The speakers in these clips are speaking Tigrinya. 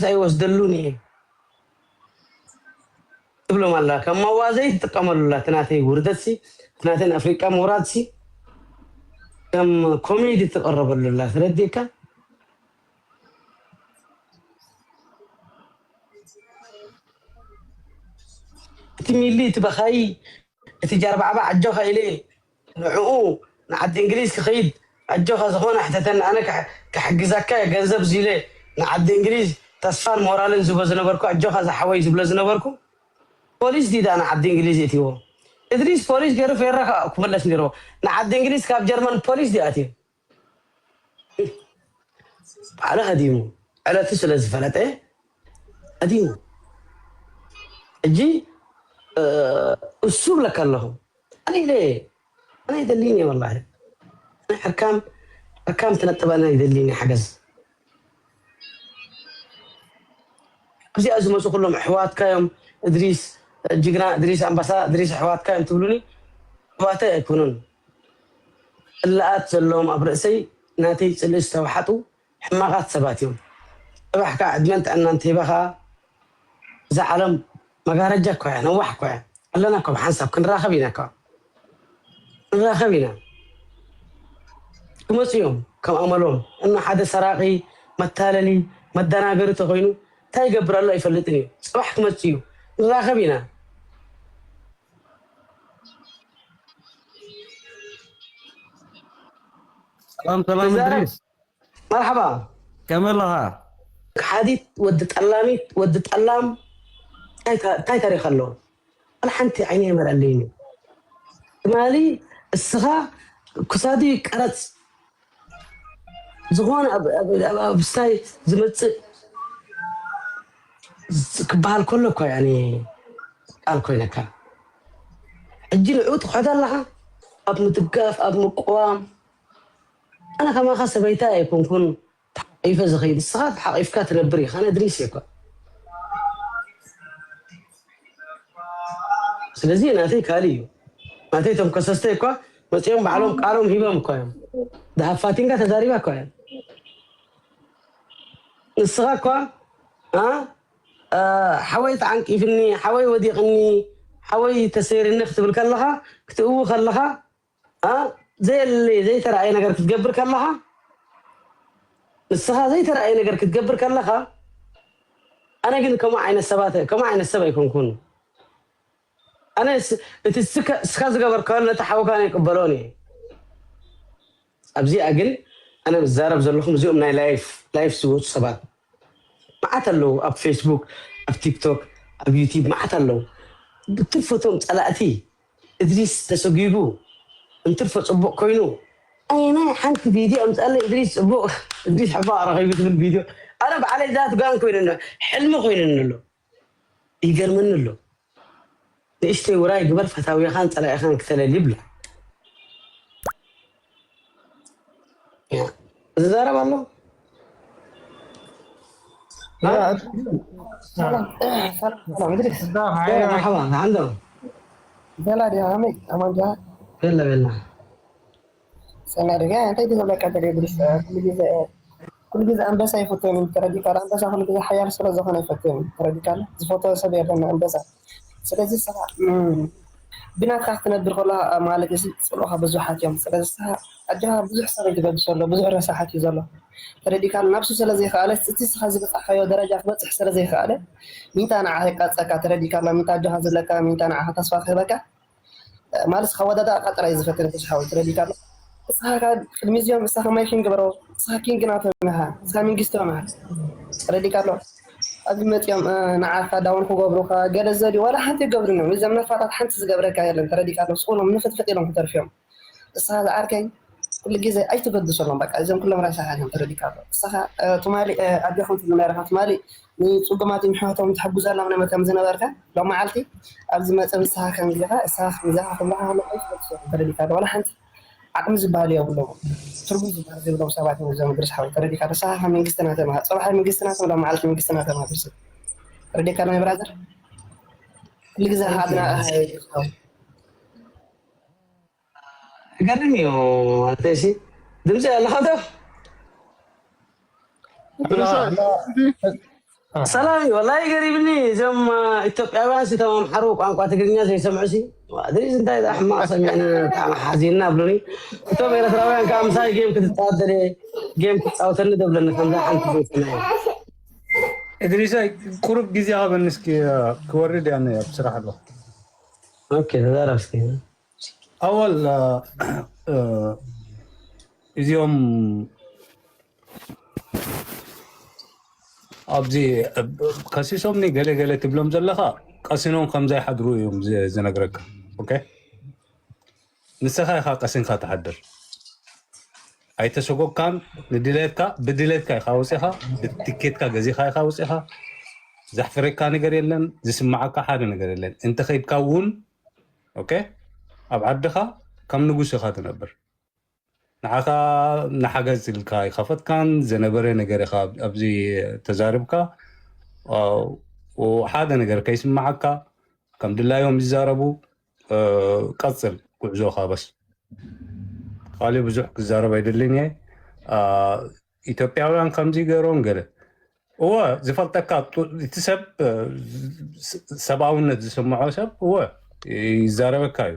ኣይወስደሉን እየ ትብሎም ኣላ። ከም መዋዘይ ትጥቀመሉ ኣላ። እቲ ናተይ ውርደትሲ፣ እቲ ናተይ ንኣፍሪቃ ምውራድሲ ከም ኮሜዲ ትቐረበሉ ኣላ። ተረዲእካ? እቲ ሚሊ፣ እቲ በኻይ፣ እቲ ጃርባዕባዕ ኣጆኻ ኢለ ንዕኡ ንዓዲ እንግሊዝ ክኸይድ ኣጆኻ ዝኾነ ሕተተኒ፣ ኣነ ክሕ-፣ ክሕግዘካ እየ፣ ገንዘብ ዝኢለ ንዓዲ እንግሊዝ ተስፋን ሞራልን ዝቦ ዝነበርኩ፣ ኣጆኻ ዝሓወይ ዝብሎ ዝነበርኩ፣ ፖሊስ ድዩ ደኣ ንዓዲ እንግሊዝ የእትይዎ? እድሪስ ፖሊስ ገይሩ ፌራ ክመለስ ነይርዎ። ንዓዲ እንግሊዝ ካብ ጀርመን ፖሊስ ድዩ ኣትዩ? ባዕሉ ሃዲሙ፣ ዕለቱ ስለ ዝፈለጠ ሃዲሙ። ሕጂ፣ እ፣ እሱ እብለካ ኣለኹ። ኣነ ኢለ፣ ኣነ ኣይደልይን እየ ወላሂ። ኣነ ሕርካም፣ ሕርካም ትነጥብ ኣነ ኣይደልይን እየ ሓገዝ። ኣብዚኣ ዝመፁ ኩሎም ኣሕዋትካ እዮም። እድሪስ ጅግና፣ እድሪስ ኣምባሳ፣ እድሪስ ኣሕዋትካ እዮም ትብሉኒ። ኣሕዋተይ ኣይኮኑን። ጽላኣት ዘለዎም ኣብ ርእሰይ ናተይ ጽልኢ ዝተውሓጡ ሕማቓት ሰባት እዮም። ጽባሕ ከኣ ዕድመን ጥዕናን እንተሂባ ከኣ እዛ ዓለም መጋረጃ እኮ እያ፣ ነዋሕ እኮ እያ። ኣለና እኮ ብሓንሳብ ክንራኸብ ኢና እኮ። ክንራኸብ ኢና። ክመጹ እዮም ከም ኣመሎም። እና ሓደ ሰራቒ፣ መታለሊ፣ መደናገሪ ተኾይኑ እንታይ ይገብር ኣሎ ኣይፈልጥን እዩ። ጽባሕ ክመጽእ እዩ። ንራኸብ ኢና። ሰላም ሰላም ተዛረብ። እድሪስ፣ መርሓባ። ከመይ ኣለኻ? ሓዲት ወዲ ጠላሚት፣ ወዲ ጠላም እንታይ ታ-፣ እንታይ ታሪኽ ኣለዎ? ዋላ ሓንቲ ዓይነይ ኣይመርኣለይን እዩ። ትማሊ እስኻ ክሳዱ ይቀረጽ ዝኾነ ኣብ፣ ኣብ፣ ኣብ፣ ኣብ ስታይ ዝመጽእ ዝ-፣ ክበሃል ከሎ እኮ ያኔ ቃል ኮይነካ። ሕጂ ንዑ ትኸዶ ኣለኻ ኣብ ምድጋፍ፣ ኣብ ምቅዋም። ኣነ ከማኻ ሰበይታ ኣይኮንኩን ተሓቂፈ ዝኸይድ፣ ንስኻ ተሓቂፍካ ትነብር ኢኻ። ኣነ ድሪስ እየ እኳ። ስለዚ ናተይ ካልእ እዩ። ናተይ እቶም ከሰስተይ እኳ መጺኦም ባዕሎም ቃሎም ሂቦም እኳ እዮም። ደሃብ ፋቲንካ ተዛሪባ እኳ እዮም። ንስኻ እኳ፣ ኣ፣ ኣ፣ ሓወይ ተዓንቂፍኒ፣ ሓወይ ወዲቕኒ፣ ሓወይ ተሰይርኒ ክትብል ከለኻ፣ ክትእዊ ከለኻ፣ ኣ፣ ዘየለ ዘይተረኣየ ነገር ክትገብር ከለኻ፣ ንስኻ ዘይተረኣየ ነገር ክትገብር ከለኻ፣ ኣነ ግን ከምኡ ዓይነት ሰባት፣ ከምኡ ዓይነት ሰብ ኣይኮንኩን። ኣነ ስ-፣ እቲ እስከ-፣ እስኻ ዝገበርካዮ ነቲ ሓውካ ኣነ ኣይቅበሎን እየ። ኣብዚኣ ግን ኣነ ዝዛረብ ዘለኹም እዚኦም ናይ ላይፍ፣ ላይፍ ዝወፁ ሰባት መዓት ኣለዉ። ኣብ ፌስቡክ፣ ኣብ ቲክቶክ፣ ኣብ ዩቲብ መዓት ኣለዉ። ብትርፎቶም ጸላእቲ እድሪስ ተሰጒጉ እንትርፎ ጽቡቕ ኮይኑ፣ ኣይናይ ሓንቲ ቪድዮ ኣምጻለይ እድሪስ ጽቡቕ፣ እድሪስ ሕማቕ ረኺቡ ትብል ቪድዮ። ኣነ ባዕለይ ዛት ጋን ኮይኑኒ፣ ሕልሚ ኮይኑኒ ኣሎ። ይገርመኒ ኣሎ። ንእሽተይ ውራይ ግበር፣ ፈታዊኻን ጸላኢኻን ክተለል ይብላ። ያ፣ ዝዛረብ ኣሎ። ሰላም ሰላም ሰላም እድሪስ። ያ፣ መርሓባ፣ ንዓንዶ። በላ ዲኻ ከመይ ኣማን ዲኻ? ቤላ፣ ቤላ። ሰና ዲኻ እንታይ ትገብረካ ተሪዮ እድሪስ? ኩሉ ግዜ ኩሉ ግዜ ኣንበሳ ይፈትወን እዩ ተረዲካ። ኣንበሳ ኩሉ ግዜ ሓያል ስለ ዝኾነ ይፈትወን እዩ ተረዲካ። ዝፈትዎ ሰብ የለን ኣንበሳ። ስለዚ ንስኻ እም፣ ብናትካ ክትነብር ከለኻ ማለት እዚ ጽልኦኻ ብዙሓት እዮም። ስለዚ ንስኻ ኣጆኻ ብዙሕ ሰብ እዩ ዝበድስ ዘሎ፣ ብዙሕ ረሳሓት እዩ ዘሎ ተረዲካ። ናብሱ ስለ ዘይከኣለ እቲ ንስኻ ዝበጻሕካዮ ደረጃ ክበጽሕ ስለ ዘይከኣለ ሚንታ ንዓኻ ይቃጸካ ተረዲካ። ሚንታ ኣጆኻ ዝብለካ፣ ሚንታ ንዓኻ ተስፋ ክህበካ ማለት ካብ ወዳዳእካ ጥራይ ዝፈትን ተስሓዊ ተረዲካ ኣሎ። ንስኻ ካብ ቅድሚ እዚኦም ንስኻ ማይ ኪንግ በሮ፣ ንስኻ ኪንግ ናቶም ኢኻ፣ ንስኻ መንግስቶም ኢኻ። ተረዲካ ኣሎ። ኣብዚ መፂኦም እ፣ ንዓኻ ዳውን ክገብሩኻ ገለ ዘድዩ ዋላ ሓንቲ ይገብሩን እዮም። እዞም ነፋጣት ሓንቲ ዝገብረካ የለን። ተረዲካ ኣሎ። ስቁሎም ንፍትፍጥ ኢሎም ክተርፍዮም። ንስኻ ዝዓርከይ ኩሉ ግዜ ኣይትገድሰሎም። በቃ እዞም ኩሎም ራሳኻ እዮም። ተረዲካ ኣሎ። ንስኻ እ፣ ትማሊ እ፣ ኣዴኹም ትብሉ ነረኻ ትማሊ ንፅጉማት ምሕዋቶም ትሕግዘሎም ነመ ከም ዝነበርካ ሎም መዓልቲ ኣብዚ መፀ ንስኻ ከምዚኻ እሳ ከምዚኻ ክብልኻ ከሎ ኣይትፈልጥን ተረዲካ ዶ? ዋላ ሓንቲ ዓቕሚ ዝበሃል የብሎም። ትርጉም ዝበሃል ዘይብሎም ሰባት እዮም እዞም ግርስ ሓወይ ተረዲካ ዶ? ንስኻ ከም መንግስትና ተምሃር። ፅባሕ መንግስትና ትም ሎም መዓልቲ መንግስትና ተምሃር። ተረዲካ ዶ ብራዘር? ኩሉ ግዜ ሓድና ገርም እዩ። ኣተሲ ድምፂ ኣለኻ ዶ? እድሪሳ፣ እዚ ሰላም እዩ። ወላሂ ገሪብኒ፣ እዞም ኢትዮጵያውያን ሲ ተማምሓሩ ቋንቋ ትግርኛ ዘይሰምዑ ሲ ድሪስ እንታይ ዳ ሕማቕ ሰሚዕና ብጣዕሚ ሓዚንና ብሉኒ። እቶም ኤርትራውያን ከዓ ምሳይ ጌም ክትፃወት ደለ ጌም ክትፃወተኒ ደብለኒ ከምዛ ሓንቲ ዘይሰማየ። እድሪሰይ ቁሩብ ግዜ ሃበኒ እስኪ፣ ክወርድ ያነ ኣብ ስራሕ ኣሎ። ኦኬ፣ ተዛረብ እስኪ። ኣወል እዚኦም ኣብዚ ከሲሶምኒ ገለ ገለ ትብሎም ዘለኻ ቀሲኖም ከም ዘይሓድሩ እዮም ዝነግረካ። ኦኬ፣ ንስኻ ኢኻ ቀሲንካ ትሓድር። ኣይተሰጎግካን። ንድሌትካ ብድሌትካ ኢኻ ወፂኻ፣ ብትኬትካ ገዚኻ ኢኻ ወፂኻ። ዘሕፍረካ ነገር የለን፣ ዝስማዓካ ሓደ ነገር የለን። እንተኸይድካ እውን ኦኬ፣ ኣብ ዓድኻ ከም ንጉስ ኢኻ ትነብር። ንዓኻ ንሓገዝ ኢልካ ኣይኸፈትካን፣ ዝነበረ ነገር ኢኻ ኣብዚ ተዛርብካ። ሓደ ነገር ከይስማዓካ ከም ድላዮም ይዛረቡ። ቀጽል ጉዕዞኻ በስ። ካልእ ብዙሕ ክዛረብ ኣይደልን እየ። ኢትዮጵያውያን ከምዚ ገይሮም ገለ እወ ዝፈልጠካ እቲ ሰብ ሰብኣውነት ዝስምዖ ሰብ እወ ይዛረበካ እዩ።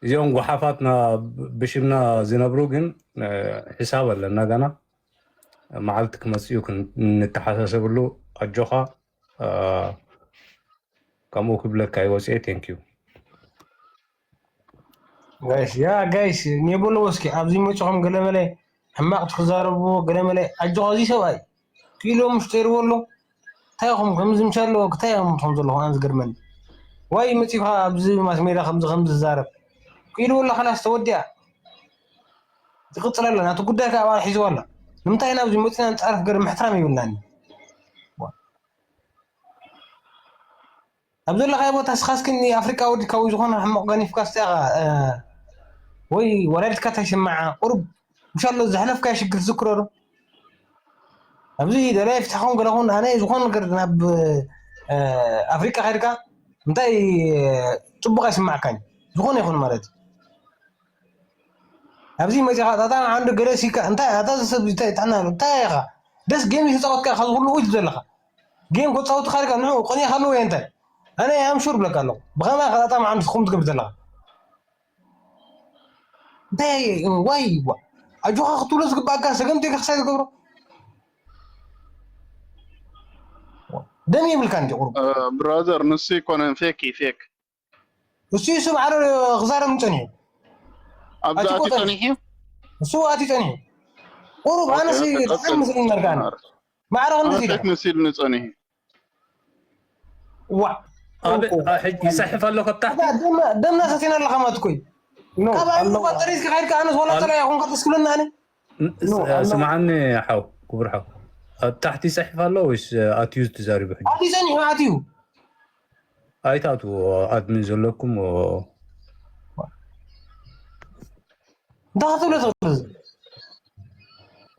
እዚኦም ጓሓፋትና ብሽምና ዝነብሩ ግን ሕሳብ ኣለና ገና መዓልቲ ክመፅኡ ንተሓሳሰብሉ ኣጆኻ። ከምኡ ክብለካ ይወፅኤ። Thank you ጋይስ። ያ ጋይስ ኔበሎ እስኪ ኣብዚ መፂኹም ገለመለ ሕማቕ ትክዛረብዎ ገለመለ ኣጆኻ እዚ ሰብኣይ ክኢሎም ምሽ ተይርዎ ኣሎ። እንታይ ኢኹም ከምዚ ምሻ ኣለዎ ክታይ ኢኹም ትኾም ዘለኹም ኣነ ዝገርመኒ። ዋይ መፂኻ ኣብዚ ማስ ሜዳ ከምዚ ከምዚ ትዛረብ ክኢልዎ ኣሎ። ከላስ ተወዲኣ ትቕፅል ኣላ ናቱ ጉዳይ ከዓ ባል ሒዝዋ ኣሎ። ንምንታይ ኢና ኣብዚ መፂና ንፃረፍ ገር ምሕትራም ይብልናኒ። ኣብ ዘለኻዮ ቦታ ስኻስኪ ንኣፍሪቃ ወዲካ ወይ ዝኾነ ሕሞቕ ገኒፍካ ስቲኻ ወይ ወላዲትካ ተይስምዓ ቁሩብ ምሻሎ ዘሕለፍካዮ ሽግር ትዝክሮ ዶ? ኣብዚ ደላይ ፍትሕኹም ገለኹን ኣነ ዝኾነ ነገር ናብ ኣፍሪቃ ከድካ እንታይ ፅቡቅ ኣይስማዕካን ዝኾነ ይኹን ማለት ኣብዚ መፂኻ ጣጣ ዓንዱ ገለ ሲካ እንታይ ኣታ ሰብ እንታይ ጥዕና እንታይ ኢኻ ደስ ጌም ዝተፃወትካ ኢኻ ዝኩሉ ውጅ ዘለኻ ጌም ክፃወቱ ካልካ ንዑ ቅንያ ካሉ ወይ እንታይ ኣነ ኣም ሹር ብለካ ኣለኹ ብኸማ ኢኻ ጣጣ ዓንዱ ስኹም ትገብር ዘለኻ እንታይ ዋይ ኣጆኻ ክትብሎ ዝግባእካ ሰገምቲ ኢኻ ክሳይ ዝገብሮ ደም ይብልካ እንዲ ቁሩብ ብራዘር ንሱ ይኮነን ፌክ እዩ ፌክ እሱ እሱ ማዕረ ክዛረብ ጸኒሑ ኣብዚ ኣቲ ጸኒሑ እሱ ኣቲ ጸኒሑ ቁሩብ ኣነስ ጣዕሚ ስለ ነርጋን ማዕረ ክንዚ ፌክ መሲሉ ንጸኒሑ ዋ ሕጂ ይሰሕፍ ኣሎ ከብታ ደምና ሰቲና ኣለኻ ማለት ኮይ ካብ ኣይምባ ጥሪት ከኻይድካ ኣነስ ወላ ጸላ ይኹን ከተስክለና ኣነ ስምዓኒ ሓው ክቡር ሓው ኣብ ታሕቲ ይሰሕፍ ኣሎ ወይስ ኣትዩ ተዛሪቡ ሕጂ ኣትዩ ጸኒሑ ኣትዩ ኣይትኣትዎ ኣድሚን ዘለኩም እንታይ ክትብሎ ትኽእል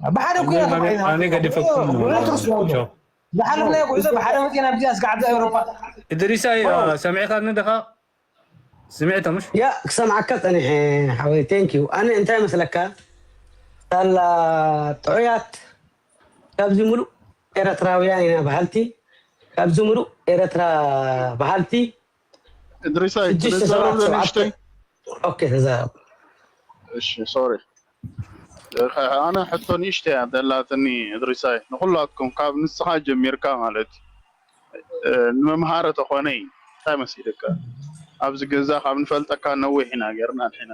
ብሓደ ኩናት ኣነ ገዲፈኩም ዝሓለፍናዮ ጉዕዞ ብሓደ መፅና ብዚኣ እስከ ዓዲ ኤውሮጳ እድሪሳይ ሰሚዕካኒ ድኻ ስምዕተ ምሽ ያ ክሰምዓካ ፀኒሐ ሓወይ thank you ኣነ እንታይ መስለካ ሳላ ጥዑያት ካብዚ ሙሉእ ኤረትራውያን ኢና በሃልቲ ካብዚ ሙሉእ ኤረትራ በሃልቲ እድሪሳይ ትዛረብ ንእሽተይ ኦኬ ተዛረብ እሺ ሶሪ ኣነ ሕቶ ንእሽተይ እያ ደላትኒ እድሪሳይ ንኩላትኩም ካብ ንስኻ ጀሚርካ ማለት ንምምሃር ተኾነ እንታይ መሲልካ ኣብዚ ገዛ ካብ ንፈልጠካ ነዊሕ ኢና ጌርና ንሕና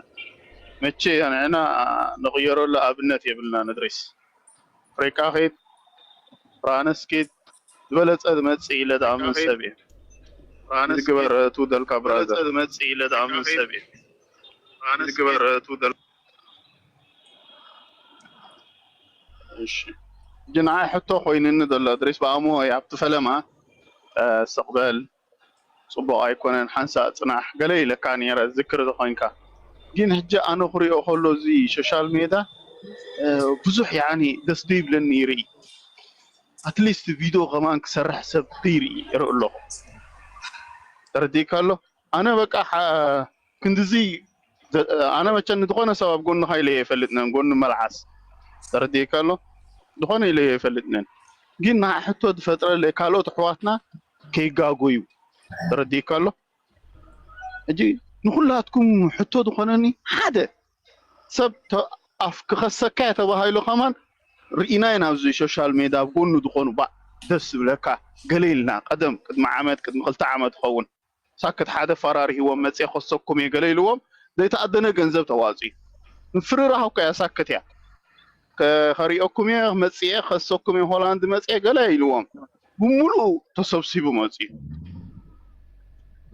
መቼ ንሕና ንቕየረሉ ኣብነት የብልና ንድሪስ ፍሬቃ ኬድ ፍራንስ ኬድ ዝበለጸ ዝመጽእ ኢለ ዝኣምን ሰብ እየ ዝግበር እቱ ደልካ ብራዘር ዝግበር እቱ ደልካ እሺ ንዓይ ሕቶ ኮይንኒ ዘሎ ድሪስ ብኣሞ ኣብቲ ፈለማ ስቕበል ጽቡቕ ኣይኮነን ሓንሳእ ጽናሕ ገለ ኢለካ ነይረ ዝክር ተኾይንካ ግን ሕጂ ኣነ ክሪኦ ከሎ እዚ ሶሻል ሜዳ ብዙሕ ያኒ ደስ ዘይብለኒ ይርኢ ኣትሊስት ቪድዮ ከማን ክሰርሕ ሰብ ይርኢ ይርኢ ኣለኹ ተረዲእካ ኣሎ ኣነ በቃ ክንድዚ ኣነ መቸ ንዝኾነ ሰብ ኣብ ጎንኻ ኢለ ይፈልጥነን ጎኒ መልዓስ ተረዲእካ ኣሎ ዝኾነ ኢለ ይፈልጥነን ግን ንዓ ሕቶ ዝፈጥረለይ ካልኦት ኣሕዋትና ከይጋጎዩ ተረዲእካ ኣሎ። ሕጂ ንኹላትኩም ሕቶ ዝኾነኒ ሓደ ሰብ ኣፍ ክኸሰካ እየ ተባሂሉ ከማን ርኢናይ ናብዚ ሶሻል ሜዳ ኣብ ጎኑ ዝኾኑ ባዕ ደስ ዝብለካ ገለ ኢልና ቀደም ቅድሚ ዓመት ቅድሚ ክልተ ዓመት ይኸውን ሳክት ሓደ ፈራሪህዎም መፅየ ከሰኩም እየ ገለ ኢልዎም ዘይተኣደነ ገንዘብ ተዋፅዩ ምፍርራህ እኮ እያ ሳክት እያ ከሪኦኩም እየ መፅየ ከሰኩም እየ ሆላንድ መፅየ ገለ ኢልዎም ብምሉኡ ተሰብሲቡ መፅዩ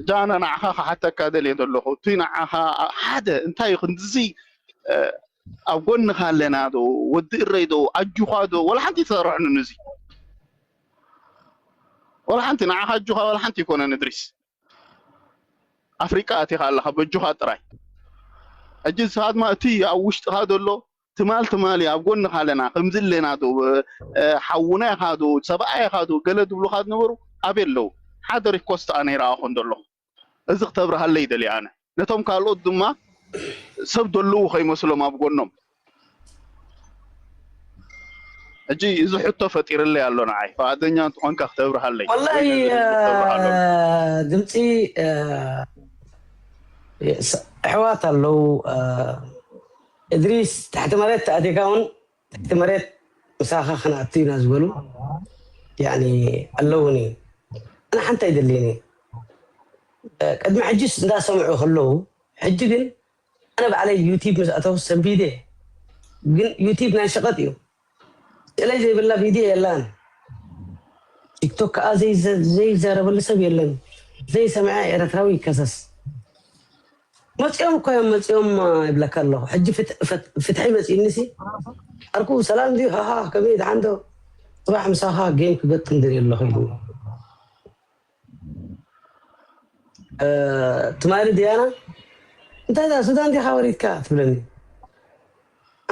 እጃ ኣነ ንዓኻ ክሓተካ ደልየ ዘለኹ እቲ ንዓኻ ሓደ እንታይ እዩ ክንድዚ ኣብ ጎንኻ ኣለና ዶ ወዲ እረይ ዶ ኣጁኻ ዶ ወላ ሓንቲ ተሰርሕኑ ንዚ ወላ ሓንቲ ንዓኻ ኣጁኻ ወላ ሓንቲ ይኮነን እድሪስ ኣፍሪቃ ኣቲኻ ኣለኻ በጁኻ ጥራይ ሕጂ ንስኻ ድማ እቲ ኣብ ውሽጥኻ ዘሎ ትማል ትማል ኣብ ጎንኻ ኣለና ከምዚ ኣለና ዶ ሓውና ኢኻ ዶ ሰብኣይ ኢኻ ዶ ገለ ዝብሉኻ ዝነበሩ ኣበይ ኣለዉ ሓደ ሪኮስት ኣነ ይረኣኹ እንደለኹ እዚ ክተብርሃለይ ይደልየ ኣነ ነቶም ካልኦት ድማ ሰብ ዘለዉ ከይመስሎም ኣብ ጎኖም ሕጂ እዚ ሕቶ ፈጢርለይ ኣሎ ንዓይ ፍቓደኛ እንትኾንካ ክተብርሃለይ ወላሂ ድምፂ ኣሕዋት ኣለዉ እድሪስ ትሕቲ መሬት ተኣቲካ እውን ትሕቲ መሬት ምሳኻ ክንኣቱ ኢና ዝበሉ ኣለውን እዩ ኣነ ሓንቲ ኣይደልየን እዩ ቅድሚ ሕጅስ እንዳሰምዑ ከለዉ ሕጂ ግን ኣነ ባዕለይ ዩቲብ ምስ ኣተኹ ሰንቢደ ግን ዩቲብ ናይ ሸቐጥ እዩ ስእለይ ዘይብላ ቪድዮ የላን ቲክቶክ ከዓ ዘይዘረበሉ ሰብ የለን ዘይሰምዐ ኤረትራዊ ይከሰስ መፂኦም እኮ እዮም መፂኦም ይብለካ ኣለኹ ሕጂ ፍትሒ መፂእኒሲ ኣርኩ ሰላም ድዩ ሃሃ ከመይ ደሓንዶ ፅባሕ ምሳኻ ጌም ክገጥም ድርኢ ኣለኹ ኢሉ ትማሊ ድያና እንታይ ዳ ሱዳን ዲኻ ወሪድካ ትብለኒ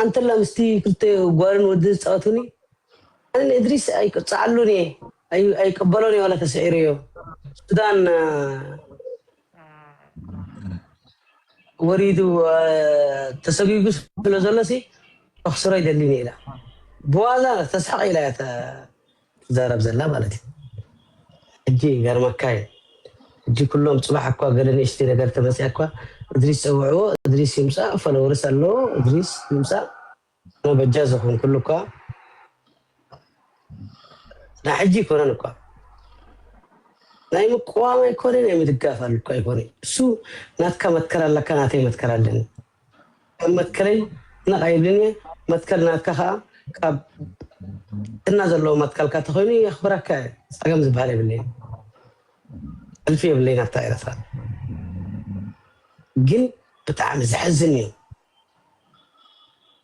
ኣንተላ ምስቲ ክልተ ጓልን ወዲ ዝፃወቱኒ ኣነ ንእድሪስ ኣይቅፅዓሉን እየ ኣይቀበሎን እየ ወላ ተስዒረዮ ሱዳን ወሪዱ ተሰጊጉ ስለ ዘሎ ሲ ከኽስሮ ይደሊኒ ኢላ ብዋዛ ተስሕቕ ኢላ እያ ትዛረብ ዘላ ማለት እዩ ሕጂ ገርመካ እዩ ሕጂ ኩሎም ፅባሕ እኳ ገለ ንእሽተይ ነገር ተመፅያ እኳ እድሪስ ፀውዕዎ እድሪስ ይምፃእ ፎሎወርስ ኣለዎ እድሪስ ይምፃእ ሞ በጃ ዝኾንኩሉ እኳ ናይ ሕጂ ይኮነን እኳ ናይ ምቅዋም ኣይኮነ ናይ ምድጋፍ ኣሉ እኳ ኣይኮነ እሱ ናትካ መትከል ኣለካ ናተይ መትከል ኣለኒ ካብ መትከለይ ነቕ ኣይብልን እየ መትከል ናትካ ከዓ ካብ እና ዘለዎ መትከልካ ተኮይኑ የኽብረካ እየ ፀገም ዝበሃል የብለይ ሕልፊ የብለይ ናብታ ኤረትራ ግን ብጣዕሚ ዘሕዝን እዩ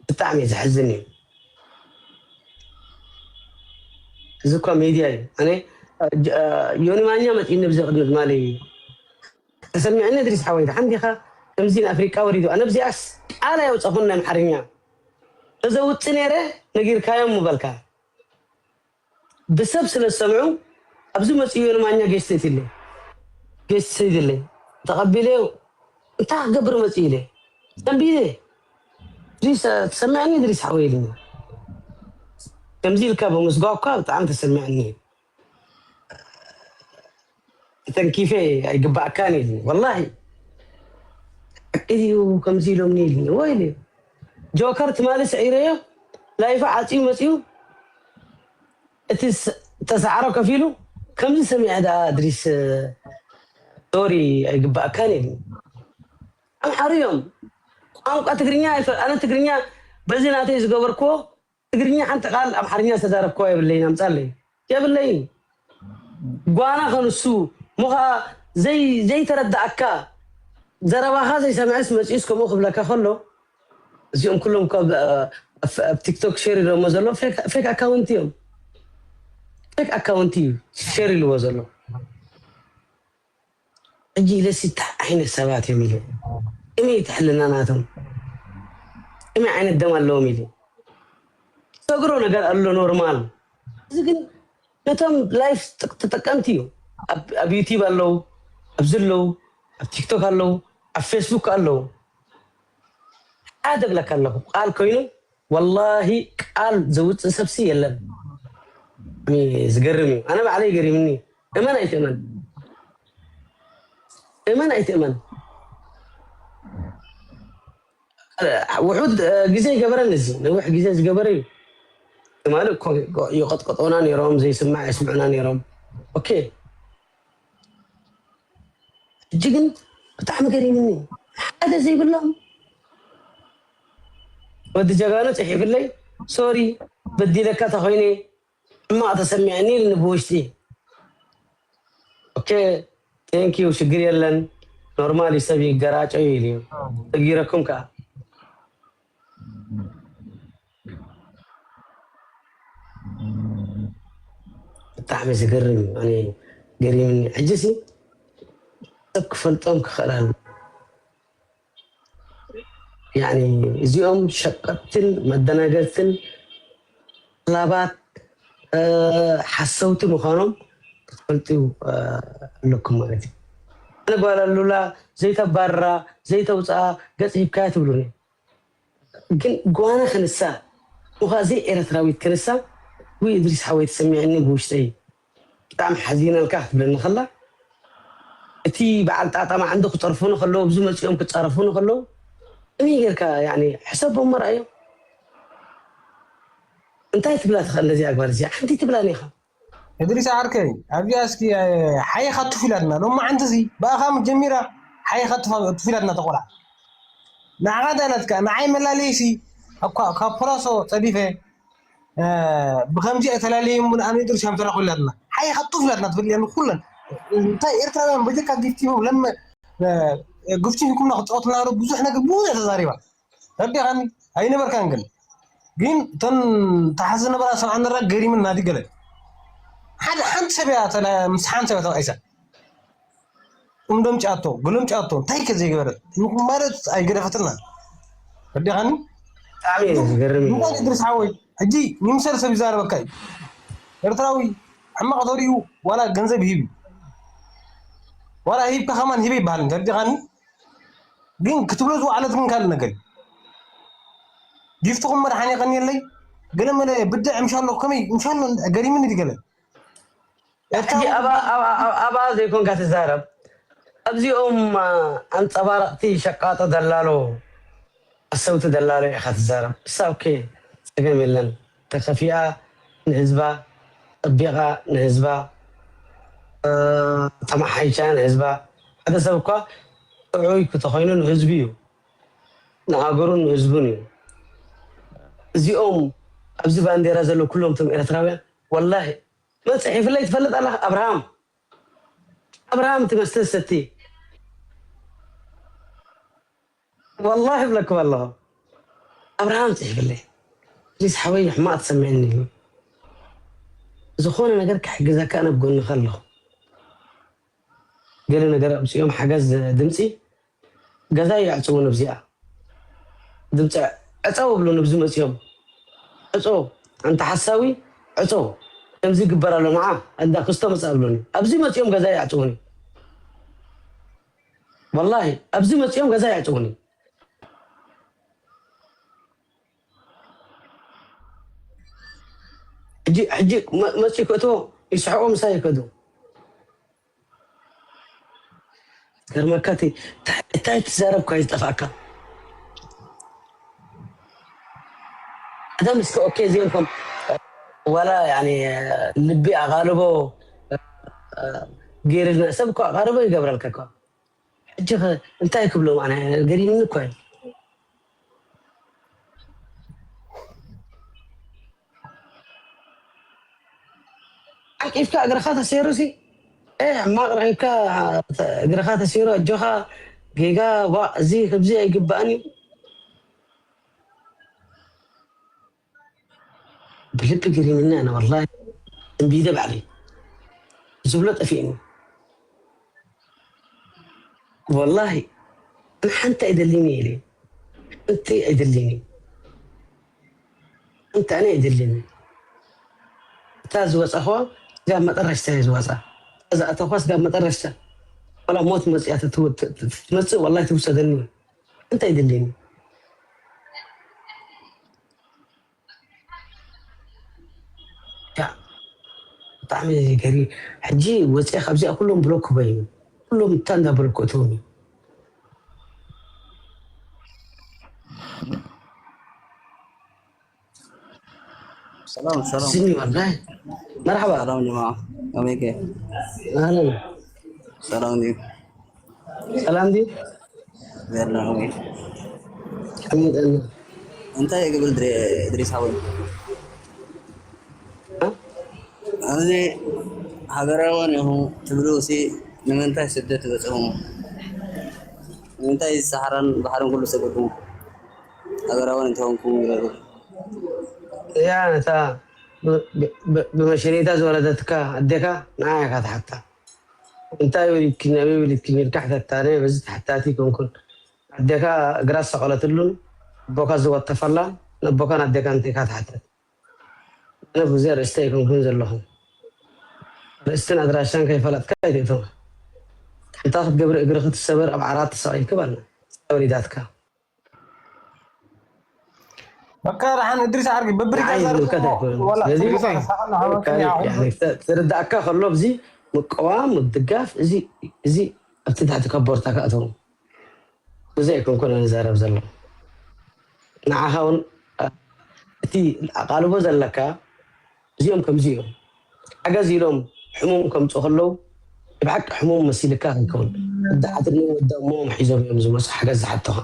ብጣዕሚ ዘሕዝን እዩ እዚ እኳ ሚድያ እዩ ኣነ ዮኒ ማኛ መፂኒ ብዚ ቅድሚ ትማሊ ተሰሚዕኒ እድሪስ ሓወይ ደሓን ዲኻ ከምዚ ንኣፍሪቃ ወሪዱ ኣነ ብዚኣስ ቃል ኣየውፀኹን ናይ ኣምሓርኛ ተዘውፅ ነይረ ነጊርካዮም ምበልካ ብሰብ ስለ ዝሰምዑ ኣብዚ መፅኡ ዮኒ ማኛ ጌስት ኢትለ ጌስት ሰይድለ ተቐቢለዮ እንታይ ክገብር መፅኡ ኢለ ሰንቢደ ድሪስ ትሰምዐኒ ድሪስ ሓወይ ኢልኒ ከምዚ ኢልካ ብምስጓ እኳ ብጣዕሚ ተሰሚዐኒ ተንኪፈ ኣይግባእካን ኢልኒ ወላሂ ሓቂ ድዩ ከምዚ ኢሎምኒ ኢልኒ ወይ ኢለ ጆከር ትማሊ ስዒረዮ ላይፋ ዓፅዩ መፅዩ እቲ ተሰዓሮ ከፊሉ ከምዚ ሰሚዐ ደኣ ድሪስ ሶሪ ኣይግባእካን ኢልኒ ኣምሓሩ እዮም ቋንቋ ትግርኛ ኣነ ትግርኛ በዚ ናተይ ዝገበርክዎ ትግርኛ ሓንቲ ቃል ኣምሓርኛ ዝተዛረብክዋ የብለይን ኣምፃለይ የብለይን ጓና ከንሱ ሞ ከዓ ዘይተረዳእካ ዘረባኻ ዘይሰምዐስ መፂኡስ ከምኡ ክብለካ ከሎ እዚኦም ኩሎም ኣብ ቲክቶክ ሸር ኢሎሞ ዘሎ ፌክ ኣካውንት እዮም ፌክ ኣካውንት እዩ ሸር ኢልዎ ዘሎ ሕጂ ኢለሲ እንታይ ዓይነት ሰባት እዮም ኢሉ ከመይ እቲ ሕልና ናቶም ከመይ ዓይነት ደም ኣለዎም ኢሉ ሰግሮ ነገር ኣሎ ኖርማል እዚ ግን ነቶም ላይፍ ተጠቀምቲ እዩ ኣብ ዩቲብ ኣለዉ ኣብዚ ኣለዉ ኣብ ቲክቶክ ኣለዉ ኣብ ፌስቡክ ኣለዉ ሓደ ብለካ ኣለኹ ቃል ኮይኑ ወላሂ ቃል ዘውፅእ ሰብሲ የለን ብጣዕሚ ዝገርም እዩ። ኣነ ባዕለይ ገሪምኒ። እመን ኣይትእመን፣ እመን ኣይትእመን። ውሑድ ግዜ ይገበረኒ፣ እዚ ነዊሕ ግዜ ዝገበረ እዩ። ትማሊ እኮ ይቐጥቀጡና ነይሮም፣ ዘይስማዕ የስምዑና ነይሮም። ኦኬ፣ ሕጂ ግን ብጣዕሚ ገሪምኒ። ሓደ ዘይብሎም ወዲ ጀጋኑ ጽሒፍለይ፣ ሶሪ በዲለካ ተኾይነ ሕማቕ ተሰሚዐኒ ኢልኒ ብውሽጢ። ኦኬ፣ ቴንክ ዩ፣ ሽግር የለን፣ ኖርማል እዩ፣ ሰብ ይገራጨው ኢሉ እዩ። ተጊረኩም ከኣ ብጣዕሚ ዝገርም እዩ። ኣነ ገሪምኒ። ሕጂ ሲ ሰብ ክፈልጦም ክኽእል ኣለዎ። ያኒ እዚኦም ሸቀጥትን መደናገርትን ጠላባት ሓሰውቲ ምዃኖም ክትፈልጡ ኣለኩም ማለት እዩ። ኣነ ጓል ኣሉላ ዘይተባርራ ዘይተውፅኣ ገፅ ሂብካያ ትብሉኒ። ግን ጓና ክንሳ እኳ ዘይ ኤርትራዊት ክንሳ ወይ እድሪስ ሓወይ ተሰሚዐኒ ብውሽጠይ ብጣዕሚ ሓዚነልካ ክትብለኒ ከላ እቲ በዓል ጣጣ ማዕንዶ ክፀርፉኒ ከለዉ ኣብዚ መፂኦም ክፃረፉኒ ከለዉ እመይ ጌርካ ያኒ ሕሰቦም መርኣዮም እንታይ ትብላ ትኽእል ነዚኣ ጓል እዚኣ ሓንቲ ትብላን ኢኻ እድሪስ ዓርከይ ኣብዚኣ እስኪ ሓይኻ ቱፍ ኢላትና ሎማዓንቲ እዚ ብኣኻ ጀሚራ ሓይኻ ቱፍ ኢላትና ተቆልዓ ንዓኻ እንታይ ኢላትካ ንዓይ መላለይሲ ካብ ፖላሶ ፀዲፈ ብከምዚ ተላለየ እምቡን ኣነ ድርሻ ምተረኹ ኢላትና ሓይኻ ጡፍ ኢላትና ትብል እያ ንኩለን እንታይ ኤርትራውያን በጀካ ጊፍቲ ሆም ለመ ግፍቲ ሂኩምና ክፃወት ናሩ ብዙሕ ነገር ብዙሕ ተዛሪባ ረዲኻኒ ኣይነበርካን ግን ግን እተን ተሓዝ ነበራ ሰብዓ ነራ ገሪምና ዲ ገለ ሓደ ሓንቲ ሰብ እያ ምስ ሓንቲ ሰብ ተባኢሳ እምዶም ጫቶ ግሎም ጫቶ እንታይ ከ ዘይገበረት ማለት ኣይገደፈትና ረዲኻኒ ብጣዕሚ እዩ ዝገርም እዩ። እንታይ ድርስ ሓወይ ሕጂ ንምሰል ሰብ ይዛረበካ እዩ ኤርትራዊ ሕማቕ ተሪኡ ዋላ ገንዘብ ይሂብ እዩ ዋላ ሂብካ ከማን ሂበ ይበሃል እንተ ረዲኻኒ ግን ክትብሎ ዝወዓለት ግን ካልእ ነገር እዩ ጊፍትኹም መድሓኒ የቐንየለይ ገለ መለ ብድዕ ምሻሎ ከመይ ምሻሎ ገሪምኒ ድገለ ሕጂ ኣብኣ ዘይኮንካ ትዛረብ ኣብዚኦም ኣንፀባረቕቲ ሸቃጦ ደላሎ ኣሰውቲ ደላሎ ኢኻ ትዛረብ እሳ ኦኬ ፀገም የለን ተኸፊኣ ንህዝባ ጠቢቓ ንህዝባ ተማሓይሻ ንህዝባ ሓደ ሰብ እኳ ጥዑይ ክተኾይኑ ንህዝቢ እዩ ንሃገሩን ንህዝቡን እዩ እዚኦም ኣብዚ ባንዴራ ዘለዉ ኩሎም ቶም ኤርትራውያን ወላሂ መን ጽሒፍለይ ትፈልጥ ኣለኻ ኣብርሃም ኣብርሃም እቲ መስተ ዝሰቲ ወላሂ እብለኩም ኣለኹ ኣብርሃም ጽሒፍለይ ፕሊስ ሓወይ ሕማቕ ትሰምዐኒ ዝኾነ ነገር ክሕግዘካ ኣነ ብጎንኻ ኣለኹ ገለ ነገር ኣምፅኦም ሓገዝ ድምፂ ገዛ ይዕፅውን ኣብዚኣ ድምፂ ዕፀው እብሉን ኣብዚ መፅኦም ዕፆ ኣንተ ሓሳዊ ዕፆ ከምዚ ይግበር ኣሎ ንዓ እንዳ ክስቶ መፅእ ኣብሉኒ ኣብዚ መፅኦም ገዛ ይዕፅውኒ ወላሂ ኣብዚ መፅኦም ገዛ ይዕፅውኒ ሕጂ ሕጂ መፂ ክእትዎ ይስሕቁ ምሳይ ይከዱ ገርመካ እቲ እንታይ ትዛረብ ኳ ዝጠፋእካ ኣዳም እስከ ኦኬ እዚኦም ከም ዋላ ያኒ ልቢ ኣቓልቦ ገይርልና ሰብ እኮ ኣቓልቦ ይገብረልካ እኮ ሕጂ እንታይ ክብሎም ኣነ ገሪምኒ እኮ እዩ ዓቂፍካ እግርኻ ተሰይሩ ሲ ሕማቕ ረኺብካ እግርኻ ተሰይሩ ኣጆኻ ጌጋ ዋእ እዚ ከምዚ ኣይግባእን እዩ ብልቢ ገሪምኒ ኣነ ወላሂ እንቢደ ባዕለይ ዝብሎ ጠፊእኒ ወላሂ ንሓንቲ ኣይደሊኒ ኢለ ሓንቲ ኣይደሊኒ ሓንቲ ኣነ ኣይደሊኒ እታ ዝወፃ ከዋ ስጋብ መጠረሽታ እየ ዝወፃ እታ ዝኣተኳ ስጋብ መጠረሽታ ዋላ ሞት መፅያ ትመፅእ ወላሂ ትውሰደኒ ሓንቲ ኣይደሊኒ ብጣዕሚ ገሪ ሕጂ ወፂኣ ካብዚኣ ኩሎም ብሎክ ኮይኑ ኩሎም እታ እንዳ ብሎክ እትውን እዩ። ሰላም ሰላም ስኒ ወላሂ መርሓባ ሰላም ጀማ ከመይከ ኣህለን ሰላም ድዩ ሰላም ድዩ ዘላ ከመይ ከመይ ጠና እንታይ ይግብል ድሪ- ድሪስ ሓወይ እ? ኣብዚ ሃገራውያን ኢኹም ትብሉ ሲ ንምንታይ ስደት በፅኹም ንምንታይ ሰሓራን ባሕርን ኩሉ ሰገድኩም ሃገራውያን እንተኾንኩም ይረዱ እያ ነታ ብ- ብ- ብመሸኔታ ዝወለደትካ ኣዴካ ንዓያ ኢካ ትሓታ እንታይ ወሊድኪ ኣበይ ወሊድኪ ኢልካ ሕተታ ኣነ በዚ ተሓታቲ ኣይኮንኩን ኣዴካ እግራ ዝሰቐለትሉን ኣቦካ ዝወተፈላን ነቦካን ኣዴካን እንታይ ኢካ ትሓተት ኣነ ብዙ ኣርእስቲ ኣይኮንኩን ዘለኹ ኣርእስትን ኣድራሻን ከይፈለጥካ ኣይትእተው ሓንታ ክትገብሪ እግሪ ክትሰበር ኣብ ዓራት ተሰቒልክ ባልና ወሊዳትካ በቃ ደሓን እድሪስ ዓርጊ በብሪጋ ንዓይ ዛርብ ዝምልከት እሞ ኣይኮነን ወላ ስለዚ እድሪስ ካል- ሓወትና ሓወትና ካል- ይኹን ያኒ ክተ- ክርዳእካ ከሎ እዚ ምቅዋም ምድጋፍ እዚ እዚ ኣብቲ ትሕቲ ከቦርታ ከእተው እዚ ኣይኮንኩን ንዛረብ ዘሎ ንዓኻ እውን እቲ ኣቓልቦ ዘለካ እዚኦም ከምዚ እዮም ሓገዝ ኢሎም ሕሙም ከምፁ ከለዉ ብሓቂ ሕሙም መሲልካ ከይከውን ወዲ ዓድን ወዲ እሞም ሒዞም እዮም ዝመፁ ሓገዝ ዝሓተኻ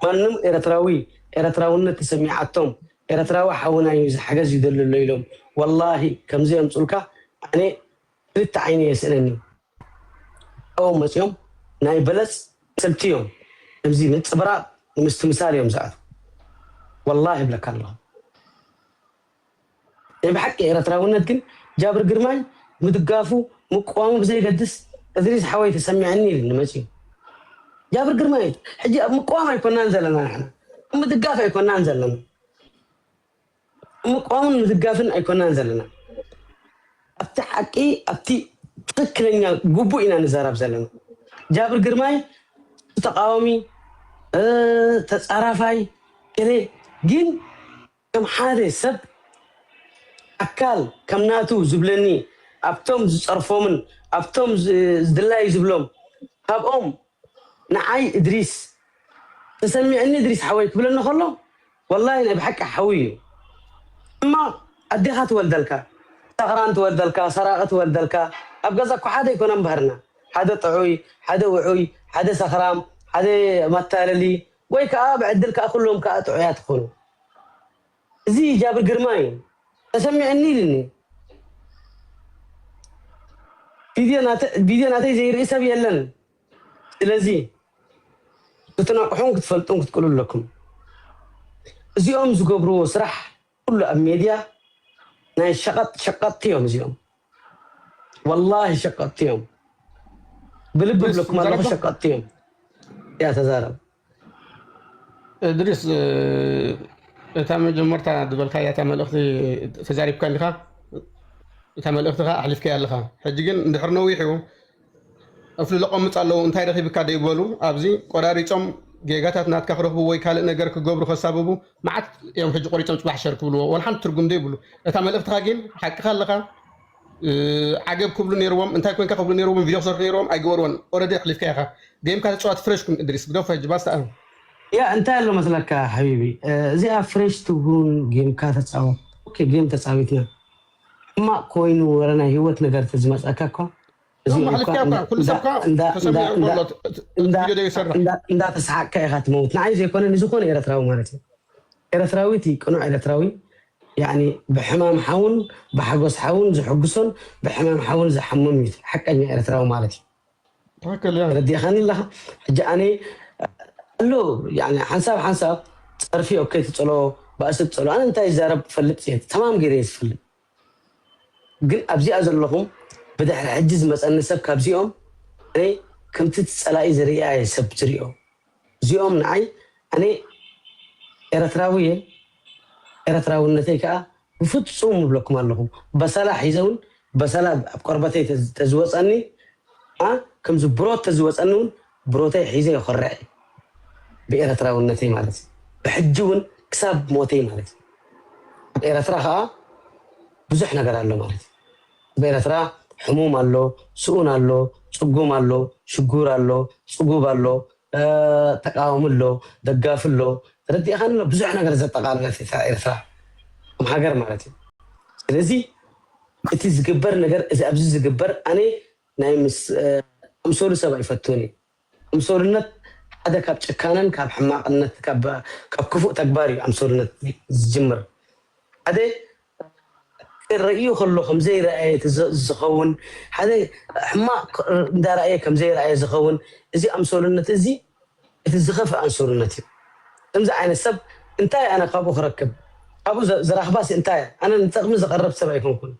ማንም ኤርትራዊ ኤርትራውነት ተሰሚዓቶም ኤርትራዊ ሓውና እዩ እዚ ሓገዝ ይደሊ ኣሎ ኢሎም ወላሂ ከምዚ የምፁልካ ኣነ ክልተ ዓይኒ የስእነኒ ኣብኦም መፂኦም ናይ በለፅ ስልቲ እዮም ከምዚ ምፅብራቅ ንምስትምሳል እዮም ዝኣቱ ወላሂ ይብለካ ኣለኹ ናይ ብሓቂ ኤርትራውነት ግን ጃብር ግርማይ ምድጋፉ ምቅዋሙ ብዘይገድስ እድሪስ ሓወይ ተሰሚዐኒ ኢሉ ንመፂኡ ጃብር ግርማይ ሕጂ ኣብ ምቅዋም ኣይኮናን ዘለና ንሕና ኣብ ምድጋፍ ኣይኮናን ዘለና ምቅዋምን ምድጋፍን ኣይኮናን ዘለና ኣብቲ ሓቂ ኣብቲ ትክክለኛ ግቡእ ኢና ንዛረብ ዘለና ጃብር ግርማይ ተቃዋሚ ተፃራፋይ ገለ ግን ከም ሓደ ሰብ ኣካል ከም ናቱ ዝብለኒ ኣብቶም ዝፀርፎምን ኣብቶም ዝድላዩ ዝብሎም ካብኦም ንዓይ እድሪስ ተሰሚዕኒ እድሪስ ሓወይ ክብለኒ ከሎ ወላሂ ናይ ብሓቂ ሓዊ እዩ ሕማቕ ኣዴኻ ትወልደልካ ሰኽራን ትወልደልካ ሰራቒ ትወልደልካ ኣብ ገዛ እኮ ሓደ ኣይኮነን ባህርና ሓደ ጥዑይ ሓደ ውዑይ ሓደ ሰኽራም ሓደ መታለሊ ወይ ከዓ ብዕድል ከዓ ኩሎም ከዓ ጥዑያት ይኾኑ እዚ ጃብር ግርማ እዩ ተሰሚዐኒ ኢልኒ ቪድዮ ናተይ ዘይርኢ ሰብ የለን ስለዚ ክትነቅሑን ክትፈልጡን ክትቅሉ ኣለኩም እዚኦም ዝገብርዎ ስራሕ ኩሉ ኣብ ሜድያ ናይ ሸቀጥ ሸቀጥቲ እዮም እዚኦም ወላሂ ሸቀጥቲ እዮም ብልቢ ብለኩም ኣለኹ ሸቀጥቲ እዮም ያ ተዛረብ እድሪስ እታ መጀመርታ ዝበልካያ እታ መልእኽቲ ተዛሪብካ እንዲኻ እታ መልእኽቲ ኸዓ ኣሕሊፍካያ ኣለኻ ሕጂ ግን እንድሕር ነዊሑ እፍልሎ ቀምፅ ኣለዉ እንታይ ረኺብካ ደይበሉ ኣብዚ ቆራሪፆም ጌጋታት ናትካ ክረኽቡ ወይ ካልእ ነገር ክገብሩ ከሳብቡ መዓት እዮም ሕጂ ቆሪፆም ፅባሕ ሸር ክብልዎ ወላ ሓንቲ ትርጉም ዘይብሉ እታ መልእኽትኻ ግን ሓቅኻ ኣለኻ ዓገብ ክብሉ ነይርዎም እንታይ ኮንካ ክብሉ ነይርዎም ቪድዮ ክሰርሑ ነይርዎም ኣይገበርዎን ኦረዲ ኣሕሊፍካ ኢኻ ጌምካ ተፃዋት ፍሬሽ ኩን እድሪስ ግደፎ ሕጂ ባስታ ያ እንታይ ኣሎ መስለካ ሓቢቢ እዚኣ ፍሬሽ ትሁን ጌምካ ተፃወት ኦኬ ጌም ተፃዊትና ሕማቅ ኮይኑ ወረ ናይ ህይወት ነገር ተዝመፀካ እኳ ማሕልፍካ እኳ ኩሉ ሰብ እኳ ተሰሚዑ ኣሎ ቪድዮ ደይሰርሕ እንዳተሰሓቅካ ኢኻ ትመውት ንዓይ ዘይኮነ ንዝኾነ ኤረትራዊ ማለት እዩ ኤረትራዊ እቲ ቅኑዕ ኤረትራዊ ያኒ ብሕማም ሓውን ብሓጎስ ሓውን ዝሕጉሶን ብሕማም ሓውን ዝሓምም እዩ ሓቀኛ ኤረትራዊ ማለት እዩ ትክክል ያ ረዲኻኒ ኣለኻ ሕጂ ኣነ ኣሎ ያኒ ሓንሳብ ሓንሳብ ፀርፊ ኦኬ ትፅሎ ባእሲ ትፅሎ ኣነ እንታይ ይዛረብ ትፈልጥ እየ ተማም ገይረ እየ ዝፈልጥ ግን ኣብዚኣ ዘለኹም ብድሕሪ ሕጂ ዝመፀኒ ሰብ ካብዚኦም ኣነ ከምቲ እቲ ፀላኢ ዝርእያ እየ ሰብ ዝሪኦ እዚኦም ንዓይ ኣነ ኤረትራዊ እየ ኤረትራውነተይ ከዓ ብፍፁም እብለኩም ኣለኹ በሰላ ሒዘ እውን በሰላ ኣብ ቆርበተይ ተዝወፀኒ ከምዚ ብሮት ተዝወፀኒ እውን ብሮተይ ሒዘ ይኾርዕ ብኤረትራውነተይ ማለት እዩ ብሕጂ እውን ክሳብ ሞተይ ማለት እዩ ኣብ ኤረትራ ከዓ ብዙሕ ነገር ኣሎ ማለት እዩ። ኣብ ኤረትራ ሕሙም ኣሎ፣ ስኡን ኣሎ፣ ጽጉም ኣሎ፣ ሽጉር ኣሎ፣ ጽጉብ ኣሎ፣ ተቃዋሚ ኣሎ፣ ደጋፊ ኣሎ፣ ተረዲእኻኒ ኣሎ። ብዙሕ ነገር ዘጠቃለለት እያ ኤርትራ ከም ሃገር ማለት እዩ። ስለዚ እቲ ዝግበር ነገር፣ እዚ ኣብዚ ዝግበር፣ ኣነ ናይ ምስ ኣምሰሉ ሰብ ኣይፈትውን እዩ። ኣምሰሉነት ሓደ ካብ ጭካነን ካብ ሕማቅነት ካብ ክፉእ ተግባር እዩ ኣምሰሉነት ዝጅምር። ሓደ ክርእዩ ከሎ ከም ዘይረኣየ ዝኸውን፣ ሓደ ሕማቅ እንዳረኣየ ከም ዘይረኣየ ዝኸውን፣ እዚ ኣምሰሉነት እዚ እቲ ዝኸፍእ ኣንሰሉነት እዩ። ከምዚ ዓይነት ሰብ እንታይ ኣነ ካብኡ ክረክብ? ካብኡ ዝራኽባሲ እንታይ? ኣነ ንጥቕሚ ዝቐርብ ሰብ ኣይኮንኩን።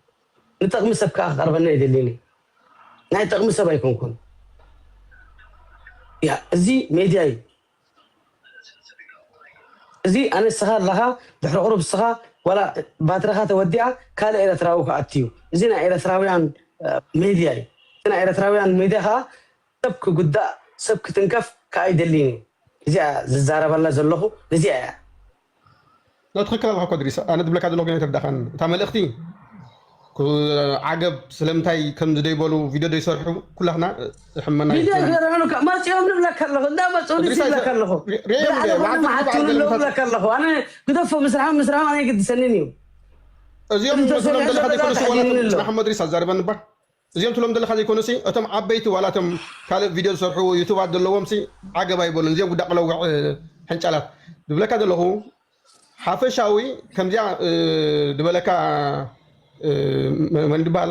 ንጥቕሚ ሰብ ከዓ ክቐርበኒ ኣይደልይን። ናይ ጥቕሚ ሰብ ኣይኮንኩን። ያ እዚ ሜድያ እዩ። እዚ ኣነ ንስኻ ኣለኻ ድሕሪ ቁሩብ ንስኻ ዋላ ባትሪኻ ተወዲኣ ካልእ ኤረትራዊ ክኣቱ እዩ። እዚ ናይ ኤረትራውያን ሜድያ እዩ። እቲ ናይ ኤረትራውያን ሜድያ ከዓ ሰብ ክጉዳእ ሰብ ክትንከፍ ከዓ ኣይደልይን እዩ። እዚኣ ዝዛረበላ ዘለኹ እዚኣ እያ። ትኽክል ኣለኻ እኮ ድሪስ፣ ኣነ ዝብለካ ዘለኹ ግን ኣይተረዳእካን። እታ መልእኽቲ ዓገብ ስለምንታይ ከም ዝደይበሉ ቪድዮ ዘይሰርሑ ኩላትና ሕመና ቪድዮ ገረኑካ መፅኦም ንብለካ ኣለኹ እንዳመፅኡ ንስ ይብለካ ኣለኹ። ብርኣይ ኣለኹ መዓት ትብሉ ኣለዉ ብለካ ኣለኹ። ኣነ ግደፎ ምስርሖም ምስርሖም ኣነ ኣይግድሰንን እዩ። እዚኦም ትሎም ዘለኻ ዘይኮነስ ዋላ ትሎም ድሪስ ኣዛርበን እባ እዚኦም ትሎም ዘለኻ ዘይኮነሲ እቶም ዓበይቲ ዋላ እቶም ካልእ ቪድዮ ዝሰርሑ ዩቱባት ዘለዎም ሲ ዓገብ ኣይበሉን። እዚኦም ጉዳ ቀለውዕ ሕንጫላት ዝብለካ ዘለኹ ሓፈሻዊ ከምዚኣ ዝበለካ መንድባል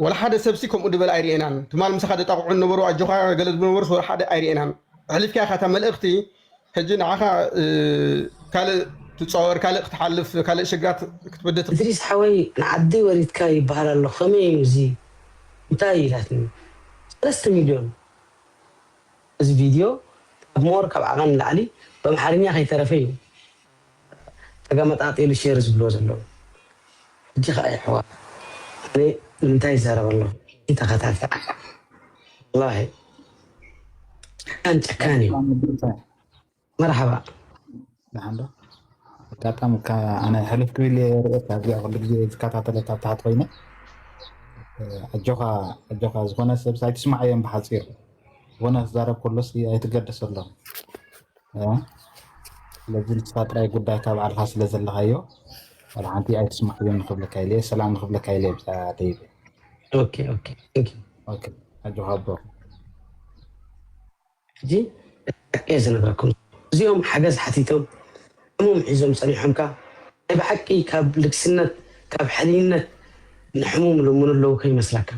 ወላ ሓደ ሰብሲ ከምኡ ዝበለ ኣይርኤናን። ትማል ምሳኻ ደጣቕዑ ነበሩ ኣጆኻ ገለ ዝብሉ ነበሩ ወላ ሓደ ኣይርኤናን። ኣሕሊፍካ ኢኻ እታ መልእኽቲ ሕጂ ንዓኻ ካልእ ትፃወር ካልእ ክትሓልፍ ካልእ ሽግራት ክትበድት እድሪስ ሓወይ ንዓደይ ወሪድካ ይበሃል ኣሎ ከመይ እዩ እዚ እንታይ ኢላትኒ ሰለስተ ሚልዮን እዚ ቪድዮ ካብ ሞር ካብ ዓቐን ንላዕሊ ብኣምሓርኛ ከይተረፈ እዩ ተገመጣጢሉ ሼር ዝብልዎ ዘለዉ ሕጂ ከዓ ይሕዋ ኣነ ንምንታይ ይዛረብ ኣለኹ ይተኸታተል ወላሂ ጨካን ጨካን እዩ መርሓባ ደሓን ዶ ኣጋጣሚ ኣነ ሕልፍ ክብል እየ ርእየካ እዚኣ ኩሉ ግዜ ዝከታተለካ ኣብ ታሕቲ ኮይነ ኣጆኻ ኣጆኻ ዝኾነ ሰብ ኣይትስማዓዮም ብሓፂሩ ዝኾነ ክዛረብ ከሎስ ኣይትገደሰሎም ስለዚ ንስኻ ጥራይ ጉዳይካ ባዕልኻ ስለ ዘለኻዮ ዋላ ሓንቲ ኣይትስማዓዮም ንኽብለካ ኢለ ሰላም ንኽብለካ ኢለ ብዛ ደይበ ኦኬ ኦኬ ቴንክ ዩ ኦኬ ኣጆኻ ኣቦ ሕጂ እየ ዝነግረኩም እዚኦም ሓገዝ ሓቲቶም ሕሙም ሒዞም ፀኒሖምካ ናይ ብሓቂ ካብ ልግስነት ካብ ሕልይነት ንሕሙም ልምኑ ኣለዉ ከይመስለካ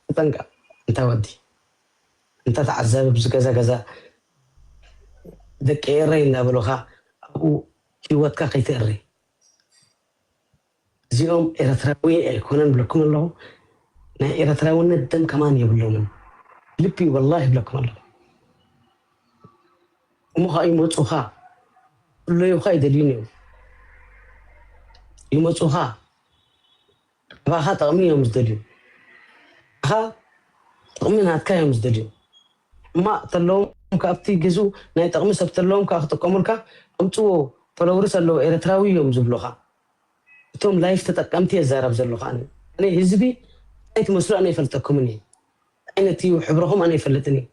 ተጠንቀቅ እንታ ወዲ እንታ ተዓዛቢ ብዝገዛ ገዛ ደቂ ኤረይ እንዳበሉኻ ኣብኡ ሂወትካ ከይትእሪ እዚኦም ኤረትራዊ ኣይኮነን ብለኩም ኣለኹ ናይ ኤረትራውነት ደም ከማን የብሎምን ልቢ ወላሂ ይብለኩም ኣለኹ እሞ ከዓ ይመፁኻ ክለዩኻ ይደልዩን እዮም ይመፁኻ ካባኻ ጥቕሚ እዮም ዝደልዩ ካኻ ጥቕሚ ናትካ እዮም ዝደልዩ ሕማቕ ተለዎም ካብቲ ግዙ ናይ ጥቕሚ ሰብ ተለዎም ከዓ ክጥቀሙልካ ኣምፅዎ ፈለውርስ ኣለዉ ኤረትራዊ እዮም ዝብሉኻ እቶም ላይፍ ተጠቀምቲ የዛረብ ዘለኹ ኣነ ኣነ ህዝቢ እንታይ ትመስሉ ኣነ ይፈልጠኩምን እየ ዓይነት እዩ ሕብረኹም ኣነ ይፈልጥን እየ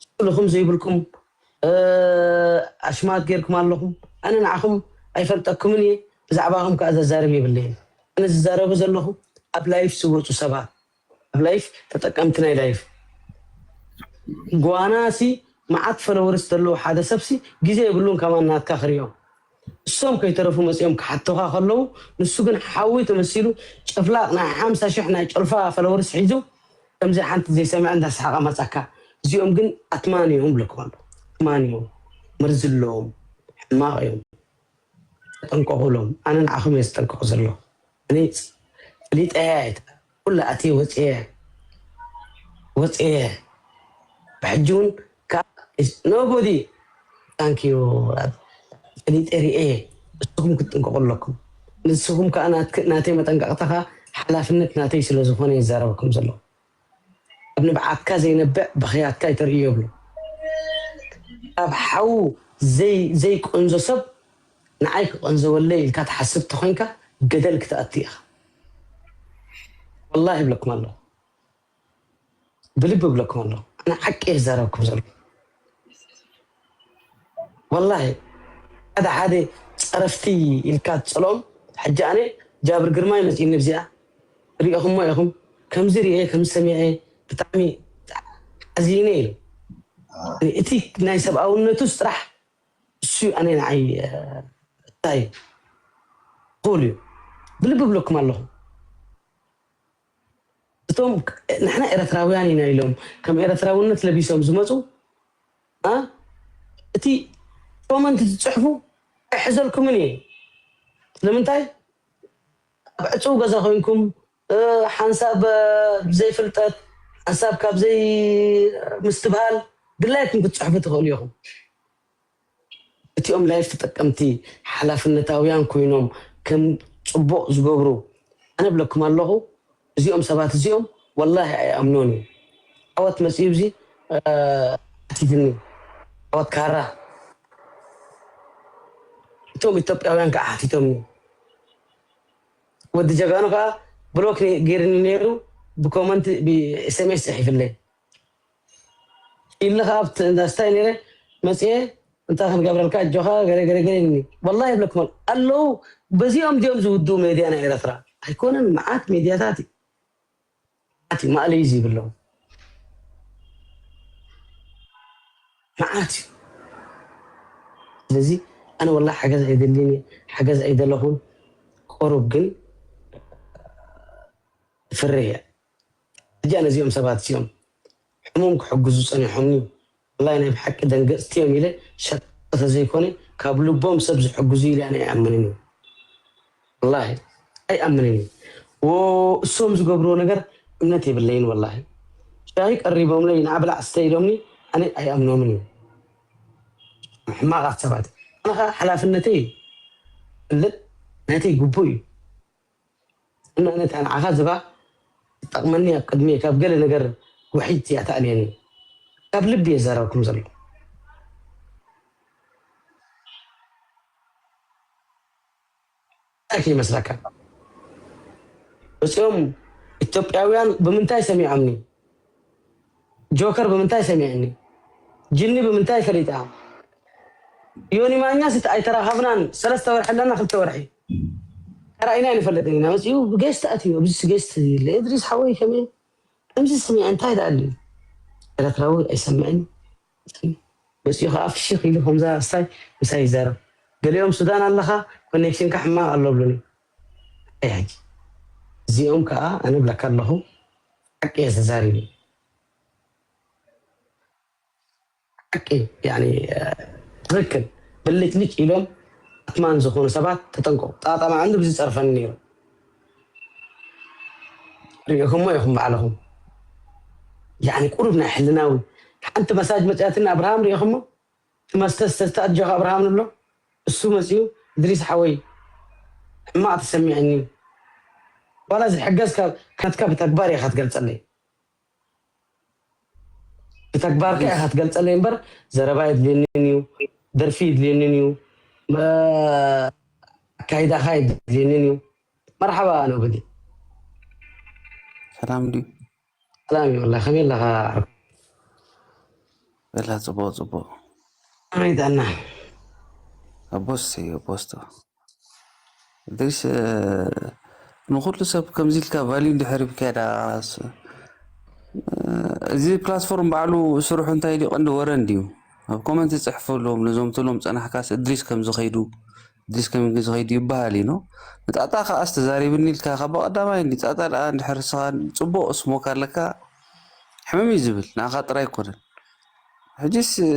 ስእልኹም ዘይብልኩም ኣሽማት ጌርኩም ኣለኹም ኣነ ንዓኹም ኣይፈልጠኩምን እየ ብዛዕባኹም ከዓ ዘዛርብ የብለይን ኣነ ዝዛረቡ ዘለኹ ኣብ ላይፍ ዝወፁ ሰባት ኣብ ላይፍ ተጠቀምቲ ናይ ላይፍ ጓናሲ መዓት ፈለወርስ ዘለዎ ሓደ ሰብሲ ግዜ የብሉን ከማን ናትካ ክሪኦም እሶም ከይተረፉ መፂኦም ክሓቶኻ ከለዉ ንሱ ግን ሓዊ ተመሲሉ ጨፍላቕ ናይ ሓምሳ ሽሕ ናይ ጨልፋ ፈለወርስ ሒዙ ከምዚ ሓንቲ ዘይሰምዐ እንዳሰሓቐ መፃካ እዚኦም ግን ኣትማን እዮም ብለኩም ኣሎ ኣትማን እዮም መርዚ ኣለዎም ሕማቕ እዮም ተጠንቀቑሎም ኣነ ንዓኹም እየ ዝጠንቀቑ ዘለኹ እኔ ፈሊጠያ እየ ኩሉ ኣትየ ወፅየ ወፅየ ብሕጂ እውን ከዓ nobody thank you ፈሊጠ ርኤ እየ ንስኹም ክትጥንቀቑ ኣለኩም ንስኹም ከዓ ናተይ መጠንቀቕታ ከዓ ሓላፍነት ናተይ ስለ ዝኾነ ይዛረበኩም ዘለኹ ኣብ ንብዓትካ ዘይነብዕ በኽያትካ ይተርእዮ ይብሉ ካብ ሓዉ ዘይቆንዞ ሰብ ንዓይ ክቐንዘወለይ ኢልካ ትሓስብ ተኾይንካ ገደል ክትኣቱ ኢኻ። ወላሂ ይብለኩም ኣለኹ፣ ብልቢ ይብለኩም ኣለኹ። ኣነ ሓቂ እየ ዝዛረበኩም ዘለኹ። ወላሂ ሓደ ሓደ ጸረፍቲ ኢልካ ትጸልኦም። ሕጂ ኣነ ጃብር ግርማይ መጺእኒ፣ ብዚኣ ሪኢኹሞ ኢኹም። ከምዚ ሪኤ፣ ከምዚ ሰሚዐ፣ ብጣዕሚ ሓዚነ ኢሉ። እቲ ናይ ሰብኣውነቱ ጥራሕ እሱ ኣነ ንዓይ፣ እ፣ እንታይ ክብል እዩ። ብልቢ ብለኩም ኣለኹ። እቶም ንሕና ኤርትራውያን ኢና ኢሎም ከም ኤርትራውነት ለቢሶም ዝመጹ፣ እ፣ እቲ ኮመንት ትጽሕፉ ኣይሕዘልኩምን እየ። ስለምንታይ? ኣብ ዕጹው ገዛ ኮይንኩም፣ እ፣ ሓንሳብ፣ እ፣ ብዘይፍልጠት፣ ሓንሳብ ካብ ዘይ ምስትብሃል ድላይኩም ክትጽሕፉ ትኽእሉ ኢኹም። እቲኦም ላይፍ ተጠቀምቲ ሓላፍነታውያን ኮይኖም ከም ጽቡቕ ዝገብሩ ኣነ ብለኩም ኣለኹ። እዚኦም ሰባት እዚኦም ወላሂ ኣይኣምኖን እዩ። ዓወት መጺኡ፣ እዚ፣ እ፣ ኣቲትኒ፣ ዓወት ካራ። እቶም ኢትዮጵያውያን ከዓ ሓቲቶምኒ። ወዲ ጀጋኑ ከዓ ብሎክ ገይርኒ ነይሩ፣ ብኮመንት፣ ብኤስኤምኤስ ጽሒፍለይ። ኢለ ከዓ ኣብቲ እንዳ ስታይ ነይረ መጽኤ፣ እንታይ ክንገብረልካ ኣጆኻ፣ ገለ ገለ ገለ ኢልኒ። ወላሂ ይብለኩም ኣለዉ፣ በዚኦም ድዮም ዝውድኡ ሜድያ ናይ ኤርትራ? ኣይኮነን፣ መዓት ሜድያታት እዩ። መዓት እዩ፣ ማእለይ እዩ ዘይብሎም። መዓት እዩ። ስለዚ ኣነ ወላሂ ሓገዝ ኣይደልን እየ፣ ሓገዝ ኣይደለኹን። ቁሩብ ግን ፍርህ እየ። ሕጂ ኣነ እዚኦም ሰባት እዚኦም ሕሙም ክሕግዙ ጸኒሖምኒ። ወላሂ ናይ ብሓቂ ደንገጽቲ እዮም ኢለ ሸጠ ተዘይኮነ ካብ ልቦም ሰብ ዝሕግዙ ኢለ ኣነ ኣይኣምንን እዩ። ወላሂ ኣይኣምንን እዩ። ወ-፣ እሶም ዝገብርዎ ነገር እምነት የብለይን ወላሂ። ሻሂ ቀሪቦምለይ ንዓ ብላዕ ስተ ኢሎምኒ ኣነ ኣይኣምኖምን እዩ። ሕማቓት ሰባት። ኣነ ኸዓ ሓላፍነተይ እዩ። ፍልጥ ናተይ ግቡእ እዩ። እና ነታ ንዓኻ ዝባ ትጠቕመኒ ኣብ ቅድሚየ ካብ ገለ ነገር ውሒድ እያ ትኣልየኒ። ካብ ልቢ እየ ዘረብኩም ዘሎ። እንታይ ከይመስለካ? እዚኦም ኢትዮጵያውያን ብምንታይ ሰሚዖምኒ? ጆከር ብምንታይ ሰሚዐኒ? ጅኒ ብምንታይ ፈሊጣ? ዮኒ ማኛ ስት ኣይተራኸብናን፣ ሰለስተ ወርሒ ኣለና፣ ክልተ ወርሒ ተራኢና ኣይንፈልጥን ኢና። መጺኡ ብጌስት ኣትዩ፣ ኣብዚ ጌስት የለ። እድሪስ ሓወይ ከመይ? ከምዚ ስሚዐ እንታይ ደኣ ኣሉ? ኤርትራዊ ኣይሰምዕን። መጺኡ ከኣ ፍሽኽ ኢሉ ከምዛ ስታይ ምሳይ ይዛረብ። ገሊኦም ሱዳን ኣለኻ፣ ኮኔክሽንካ ሕማቕ ኣሎ ብሉኒ። ኣይ ሓቂ። እዚኦም ከኣ ኣነ እብለካ ኣለኹ፣ ሓቂ እየ ተዛሪቡ። ሓቂ፣ ያኒ፣ ትክክል። ብልጭልጭ ኢሎም ኣትማን ዝኾኑ ሰባት ተጠንቀቑ። ጣጣ መዓንዱ ብዚ ጸርፈኒ ነይሩ። ሪኢኹሞ ኢኹም ባዕልኹም። ያኒ ቁሩብ ናይ ሕልናዊ። ሓንቲ መሳጅ መጽያትኒ፣ ኣብርሃም ሪኢኹሞ? እቲ መስተ ዝተስተ ኣጆኻ ኣብርሃም ንብሎ። እሱ መጺኡ፣ "እድሪስ ሓወይ፣ ሕማቕ ተሰሚዕኒ። ዋላ ዝሕገዝ ካብ፣ ናትካ ብተግባር ኢኻ ትገልጸለይ። ብተግባርካ ኢኻ ትገልጸለይ እምበር፣ ዘረባ የድልየንን እዩ፣ ደርፊ የድልየንን እዩ፣ መ-፣ ኣካይዳኻ የድልየንን እዩ." መርሓባ፣ ኖበዲ። ሰላም ድዩ? ሰላም እዩ፣ ወላ ከመይ ኣለኻ? በላ፣ ጽቡቕ፣ ጽቡቕ። ከመይ ጥዕና? ኣቦስ እዩ፣ ኣቦስቶ። እድሪስ፣ እ፣ ንኹሉ ሰብ ከምዚ ኢልካ ቫልዩ እንድሕር ሂብካዮ ደኣ፣ ስ-፣ እ፣ እዚ ፕላትፎርም ባዕሉ ስርሑ እንታይ ድዩ? ቀንዲ ወረ እንድዩ። ኣብ ኮመንት ጽሕፈሎም፣ ነዞም ትብሎም ጸናሕካስ እድሪስ ከም ዝኸይዱ፣ እድሪስ ከም ዝኸይዱ ይበሃል እዩ፣ ኖ? ንጣጣ ከኣስ ተዛሪብኒ ኢልካ፣ ካብ ቀዳማይ እንዲ ጣጣ ደኣ እንድሕር ስኻ ጽቡቕ ስሞክ ኣለካ፣ ሕምም እዩ ዝብል፣ ንኣኻ ጥራይ ኣይኮነን። ሕጂስ፣ እ፣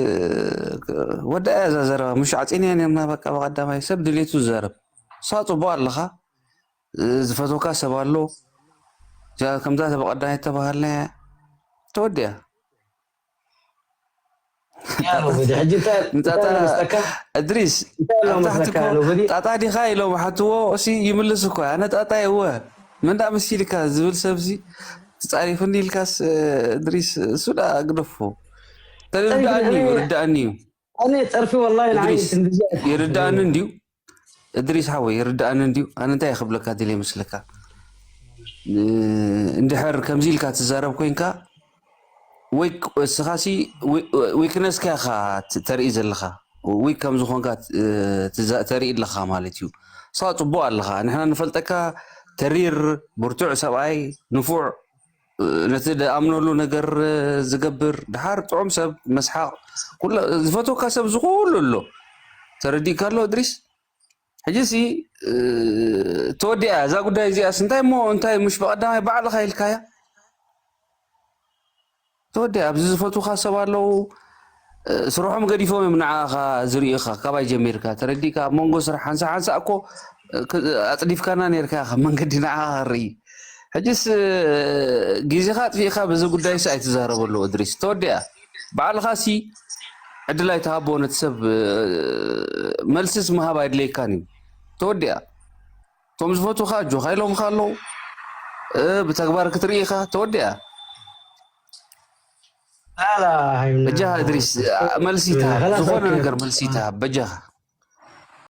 ወዳእያ እዛ ዘረባ፣ ምሽ ዓጺናያ ነርና፣ በቃ፣ ብቐዳማይ ሰብ ድሌቱ ዝዛረብ። ንስኻ ጽቡቕ ኣለኻ፣ እ፣ ዝፈትወካ ሰብ ኣሎ። እዚኣ ከምዛ ብቐዳማይ እተባሃልናያ ተወዲኣ። ያ ኖበዲ፣ ሕጂ እንታይ፣ ንጣጣ እንታይ ኣሎ መስለካ? እድሪስ፣ እንታይ ኣሎ ኣብ ታሕቲ መስለካ እኮ ኖበዲ? ጣጣ ዲኻ ኢሎም ሓትዎ፣ እሲ ይምልስ እኮ። ኣነ ጣጣ እየ፣ እወ። መን ደኣ መሲልካ ዝብል ሰብሲ ተጻሪፉኒ ኢልካስ፣ እ፣ እድሪስ፣ እሱ ደኣ ግደፎ። ተርዳእኒ እዩ፣ ኣነ ርዳእኒ እዩ። ኣነ ጸርፊ ወላሂ ንዓይ እድሪስ፣ ትንቢት ይርዳእኒ እንድዩ። እድሪስ ሓወይ ይርዳእኒ እንድዩ። ኣነ እንታይ ክብለካ ድልየ መስለካ? እ፣ እንድሕር ከምዚ ኢልካ ትዛረብ ኮይንካ፣ ወይ ክ-፣ እስኻሲ ዊ-፣ ዊክነስካ ኢኻ ት-፣ ተርኢ ዘለኻ። ዊክ ከም ዝኾንካ ት-፣ ትዛ-፣ ተርኢ ኣለኻ ማለት እዩ። ንስኻ ጽቡቕ ኣለኻ። ንሕና ንፈልጠካ ተሪር፣ ብርቱዕ ሰብኣይ፣ ንፉዕ፣ እ፣ ነቲ ዝኣምነሉ ነገር፣ እ፣ ዝገብር፣ ድሓር ጥዑም ሰብ፣ መስሓቕ፣ ኩለ-፣ ዝፈትወካ ሰብ ዝኹሉ ኣሎ። ተረዲእካ ኣሎ እድሪስ? ሕጂሲ፣ እ፣ ተወዲኣ እዛ ጉዳይ እዚኣስ። እንታይ እሞ እንታይ፣ ምሽ ብቐዳማይ ባዕልኻ ኢልካያ? ተወዲኣ። ኣብዚ ዝፈትውኻ ሰብ ኣለዉ፣ እ፣ ስርሖም ገዲፎም እዮም ንዓኻ ዝርእዩኻ። ካባይ ጀሚርካ ተረዲእካ። ኣብ መንጎ ስራሕ ሓንሳ ሓንሳ እኮ፣ እ፣ ክ-፣ ኣጽዲፍካና ነርካ ኢኻ መንገዲ ንዓኻ ክርኢ። ሕጂስ፣ እ፣ ግዜኻ ኣጥፊእካ በዚ ጉዳይስ ኣይትዛረበሉ እድሪስ። ተወዲኣ። ባዕልኻሲ ዕድል ኣይትሃቦ ነቲ ሰብ፣ እ፣ መልስስ ምሃብ ኣይድለየካን እዩ። ተወዲኣ። እቶም ዝፈትውኻ ጆኻ ኢሎምኻ ኣለዉ። እ፣ ብተግባር ክትርኢ ኢኻ። ተወዲኣ። ላላ፣ ሃይምና። በጃኻ እድሪስ፣ እ፣ መልሲ ይትሃብ። ኸላስ፣ ዝኾነ ኦኬ። ነገር መልሲ ይትሃብ። በጃኻ።